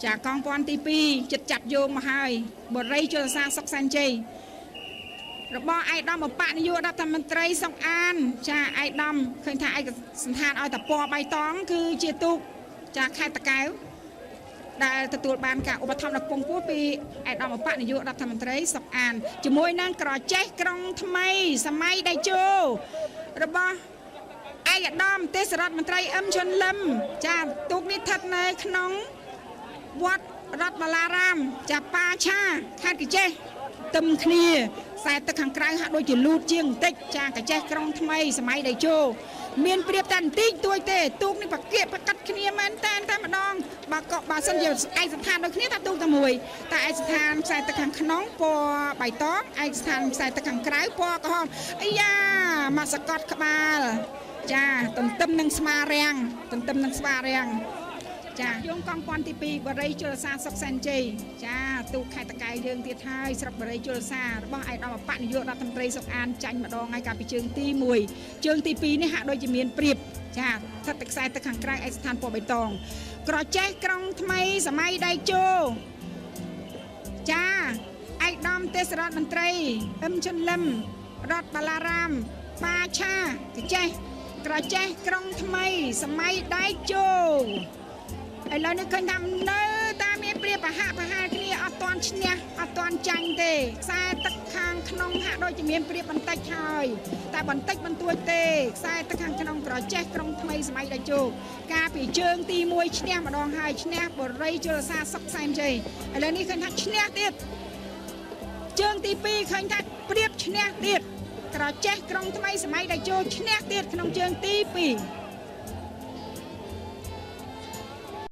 ចា កងពាន់ទី2 ចិត្តចាប់យោងមកហើយ បរិយជលសាសុកសែនជ័យរបស់ឯកឧត្តមឧបនាយករដ្ឋមន្ត្រីសុកអាន។ ចា ឯកឧត្តមឃើញថាឯកសន្តានឲ្យតពណ៌បៃតង គឺជាទូក ចា ខេត្តតាកែវ ដែលទទួលបានការឧបត្ថម្ភដល់ពងពោះពីឯកឧត្តមឧបនាយករដ្ឋមន្ត្រីសុកអាន ជាមួយនឹងក្រចេះក្រុងថ្មីសម័យដៃជោរបស់ឯកឧត្តមទេសរដ្ឋមន្ត្រីអឹមឈុនលឹម។ ចា ទូកនេះស្ថិតនៅក្នុងវត្តរដ្ឋបាឡារាម ចា ប៉ាឆា ខេត្តកាចេះ។ ទឹមគ្នា ខ្សែទឹកខាងក្រៅហាក់ដូចជាលូតជាងបន្តិច។ ចា កាចេះក្រុងថ្មីសម័យដៃជោមានប្រៀបតែបន្តិចតួចទេ។ ទូកនេះបកៀកបកាត់គ្នាមែនតែនតែម្ដង។ បើក៏បើសិនជាឯកស្ថានដូចគ្នា ថាទូកតែមួយ តែឯកស្ថានខ្សែទឹកខាងក្នុងពណ៌បៃតង ឯកស្ថានខ្សែទឹកខាងក្រៅពណ៌ក្រហម។ អាយ៉ា មកសកត់ក្បាល ចា ទន្ទឹមនឹងស្មារាំង ទន្ទឹមនឹងស្មារាំង។ ចា យងកង់ពាន់ទី2 បរិយជលសាសុកសែនជ័យ ចា ទូកខេត្តតកែយើងទៀតហើយ ស្រុកបរិយជលសារបស់ឯកឧត្តមអបនាយករដ្ឋមន្ត្រីសុកអាន ចាញ់ម្ដងហើយកាលពីជើងទី1 ជើងទី2នេះហាក់ដូចជាមានប្រៀប។ ចា ស្ថិតតែខ្សែទឹកខាងក្រៅឯកស្ថានពណ៌បៃតង ក្រចេះក្រុងថ្មីសម័យដៃជោ ចា ឯកឧត្តមទេសរដ្ឋមន្ត្រីអឹមឈុនលឹម រដ្ឋបាឡារាម បាឆា ក្រចេះ ក្រចេះក្រុងថ្មីសម័យដៃជោ ឥឡូវនេះឃើញថានៅតែមានព្រាបប្រហាក់ប្រហែលគ្នា អត់ទាន់ឈ្នះ អត់ទាន់ចាញ់ទេ។ ខ្សែទឹកខាងក្នុងហាក់ដូចជាមានព្រាបបន្តិចហើយ តែបន្តិចបន្តួចទេ។ ខ្សែទឹកខាងក្នុងក្រចេះក្រុងថ្មីសម័យដៃជោ កាលពីជើងទី1ឈ្នះម្ដងហើយ ឈ្នះបរិយជលសាសុកសែនជ័យ ឥឡូវនេះឃើញថាឈ្នះទៀត ជើងទី2ឃើញថាព្រៀបឈ្នះទៀត ក្រចេះក្រុងថ្មីសម័យដៃជោឈ្នះទៀតក្នុងជើងទី2។